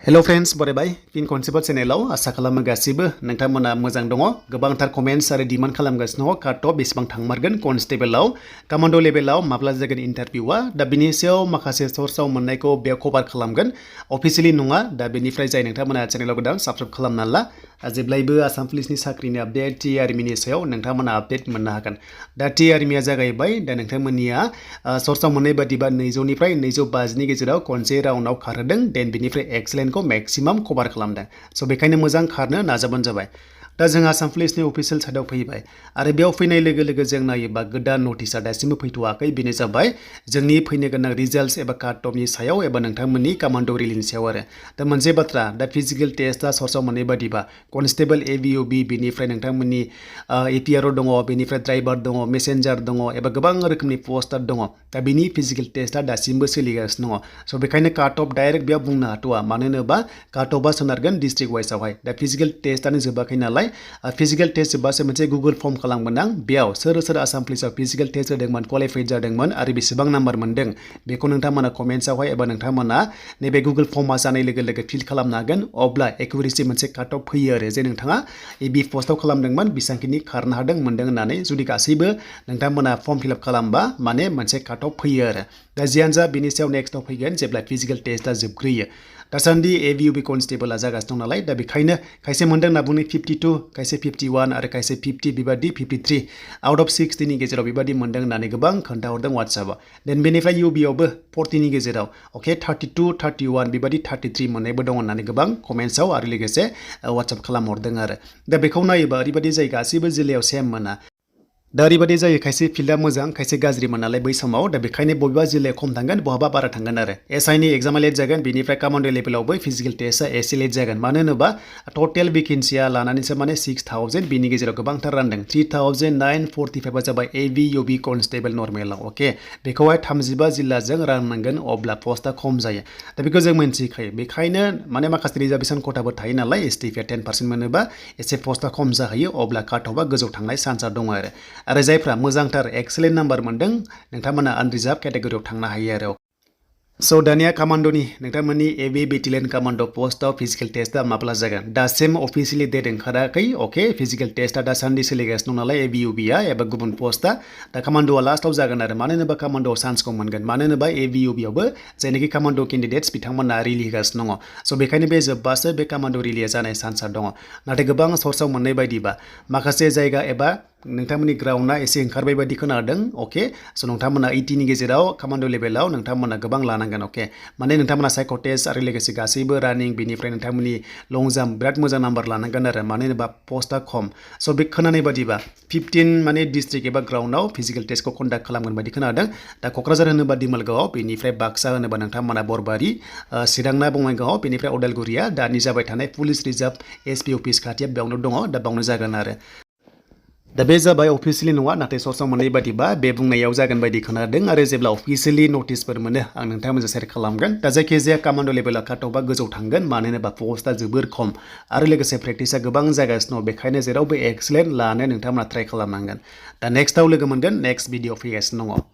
Hello friends, बरायबाय फिन कनसेबल चेनेलाव आसा खालामो गासिबो नोंथांमोना मोजां दङ गोबांथार कमेन्ट्स आरो डिमान्ड खालामगासिनो दङ काट अफ बेसेबां थांमारगोन कनस्टेबलाव कमान्डो लेभेलाव माब्ला जागोन इन्टारभिउआ दा बेनि सायाव माखासे सर्सआव मोननायखौ बेयाव कभार खालामगोन अफिसियेलि नङा दा बेनिफ्राय जाय नोंथांमोना चेनेलाव गोदान साबस्क्राइब खालामना ला जेब्लायबो आसाम पुलिसनि साख्रिनि आपडेट टि आर्मिनि सायाव नोंथांमोना आपडेट मोननो हागोन दा टि आर्मिया जागायबाय दा नोंथांमोननिया सर्सआव मोननाय बादिबा 200निफ्राय 250नि गेजेराव खनसे राउन्डआव खारहोदों देन बेनिफ्राय एक्सेलेन्टखौ मैक्सिमाम कभार खालामदों स' बेखायनो मोजां खारनो नाजाबानो जाबाय दा जों आसाम पुलिसनि अफिसियेल साइडआव फैबाय आरो बेयाव फैनाय लोगो लोगो जों नायोबा गोदान नटिसआ दासिमबो फैथ'वाखै बेनो जाबाय जोंनि फैनो गोनां रिजाल्ट्स एबा काट अफनि सायाव एबा नोंथांमोननि कमान्डो रिलिनि सायाव आरो दा मोनसे बाथ्रा दा फिजिकेल टेस्टआ सर्सआव मोननाय बादिबा कनस्टेबल एभिअबि बेनिफ्राय नोंथांमोननि APRO दङ बेनिफ्राय ड्राइभार दङ मेसेन्जार दङ एबा गोबां रोखोमनि पस्टार दङ दा बेनि फिजिकेल टेस्टआ दासिमबो सोलिगासिनो दङ स' बेखायनो काट अफ डाइरेक्ट बेयाव बुंनो हाथ'वा मानो होनोबा काट अफआ सोनारगोन डिस्ट्रिक्ट वाइसआवहाय दा फिजिकेल टेस्टआनो जोबाखै नालाय फिजिकेल टेस्ट जोब्बासो मोनसे गुगल फर्म खालामगोन आं बेयाव सोर सोर आसाम पुलिसाव फिजिकेल टेस्ट होदोंमोन क्वालिफाइड जादोंमोन आरो बेसेबां नाम्बार मोनदों बेखौ नोंथांमोना कमेन्ट्सआवहाय एबा नोंथांमोना नैबे गुगल फर्मआ जानाय लोगो लोगो फिल खालामनो हागोन अब्ला एक्युरेसि मोनसे काट अफ फैयो आरो जे नोंथाङा बे पस्टआव खालामदोंमोन बेसेबांखिनि खारनो हादों मोनदों होननानै जुदि गासैबो नोंथांमोना फर्म फिलआप खालामबा माने मोनसे काट अफ फैयो आरो दा जियानो जा बेनि सायाव नेक्स्टआव फैगोन जेब्ला फिजिकेल टेस्टआ जोबग्रोयो दासान्दि एभिअबि कनस्टेबलआ जागासिनो दं नालाय दा बेखायनो खायसे मोनदों होनना बुंनो 52 खायसे 51 आरो खायसे 50 बेबादि 53 आउट अफ 60नि गेजेराव बेबादि मोनदों होननानै गोबां खोन्थाहरदों वाट्सएपआव देन बेनिफ्राय UBआवबो 40नि गेजेराव अके 32 31 बेबादि 33 मोननायबो दं होननानै गोबां कमेन्ट्सआव आरो लोगोसे वाट्सएप खालामहरदों आरो दा बेखौ नायोबा ओरैबादि जायो गासैबो जिल्लायाव सेम मोना दा ओरैबादि जायो खायसे फिल्डआ मोजां खायसे गाज्रिमोन नालाय बै समाव दा बेखायनो बबेबा जिल्लायाव खम थांगोन बहाबा बारा थांगोन आरो SIनि एग्जामा लेट जागोन बेनिफ्राय कमान्डो लेभेलावबो फिजिकेल टेस्टआ एसे लेट जागोन मानो होनोबा टटेल भेकेन्सिया लानानैसो माने 6000 बेनि गेजेराव गोबांथार रानदों 3945 जाबाय AVUB कनस्टेबल नर्मेलाव अके बेखौहाय 35 जिल्लाजों राननांगोन अब्ला पस्टआ खम जायो दा बेखौ जों मिन्थिखायो बेखायनो माने माखासे रिजार्भेसन खथाबो थायो नालाय STफोरा 10% मोनोबा एसे पस्टआ खम जाहैयो अब्ला काट अफआ गोजौ थांनाय चान्सआ दङ आरो जायफ्रा मोजांथार एक्सेलेन्ट नाम्बार मोनदों नोंथांमोना आनरिजार्भ केटेगरियाव थांनो हायो आरो स' दानिया कमान्डोनि नोंथांमोननि एबि बेटेलियन कमान्डो पस्टआव फिजिकेल टेस्टआ माब्ला जागोन दासिम अफिसियेलि डेट ओंखाराखै अके फिजिकेल टेस्टआ दासान्दि सोलिगासिनो दं नालाय AVUBआ एबा गुबुन पस्टआ दा कमान्डोआ लास्टआव जागोन आरो मानो होनोबा कमान्डोआव चान्सखौ मोनगोन मानो होनोबा AVUBआवबो जायनाखि कमान्डो केन्डिडेट्स बिथांमोना रिलि होगासिनो दङ स' बेखायनो बे जोब्बासो बे कमान्डो रिलिया जानाय चान्सआ दङ नाथाय गोबां सर्सआव मोननाय बायदिबा माखासे जायगा एबा नोंथांमोननि ग्राउन्डआ एसे ओंखारबाय बायदि खोनादों अके स' नोंथांमोना 80नि गेजेराव कमान्डो लेभेलाव नोंथांमोना गोबां लानांगोन अके माने नोंथांमोना साइक' टेस्ट आरो लोगोसे गासैबो रानिं बेनिफ्राय नोंथांमोननि लं जाम्प बिराद मोजां नाम्बार लानांगोन आरो मानो होनोबा पस्टआ खम स' बे खोनानाय बादिबा 15 माने डिस्ट्रिक्ट एबा ग्राउन्डआव फिजिकेल टेस्टखौ कन्डाक्ट खालामगोन बायदि खोनादों दा क'क्राझार होनोबा दिमलगावआव बेनिफ्राय बाक्सा होनोबा नोंथांमोना बरबारि चिरांना बङाइगावआव बेनिफ्राय उदालगुरिया दानि जाबाय थानाय पुलिस रिजार्भ SP अफिस खाथिया बेयावनो दङ दा बावनो जागोन आरो दा बे जाबाय अफिसियेलि नङा नाथाय सर्सआव मोननाय बादिबा बे बुंनायाव जागोन बायदि खोनादों आरो जेब्ला अफिसियेलि नटिसफोर मोनो आं नोंथांमोनजों शेयार खालामगोन दा जायखिजाया कमान्डो लेभेलाव काट अफआ गोजौ थांगोन मानो होनोबा पस्टआ जोबोर खम आरो लोगोसे प्रेक्टिसा गोबां जागासिनो दं बेखायनो जेरावबो एक्सेलेन्ट लानो नोंथांमोना ट्राइ खालामनांगोन दा नेक्स्टआव लोगो मोनगोन नेक्स्ट भिडिअ फैगासिनो दङ